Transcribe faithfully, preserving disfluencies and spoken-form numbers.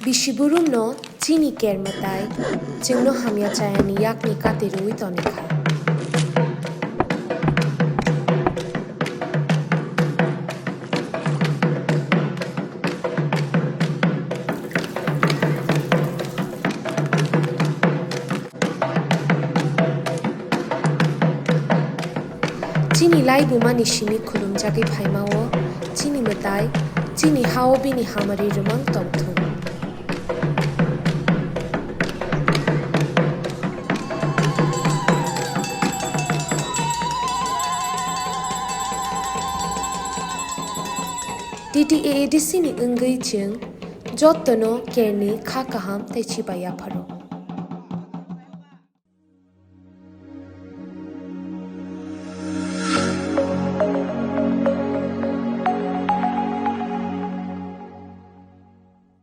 Bisi burumno chini ker mwtai chwngno hamya chayani yakni kati rwui tonikha. Chini laibumani simi khulumjagwi phaima-o chini mwtai chini ha-o bini hamari rwmang tongthung. T T A A D C ni wngwi chwng jottono kerni kha kaham tei chiba yapharo.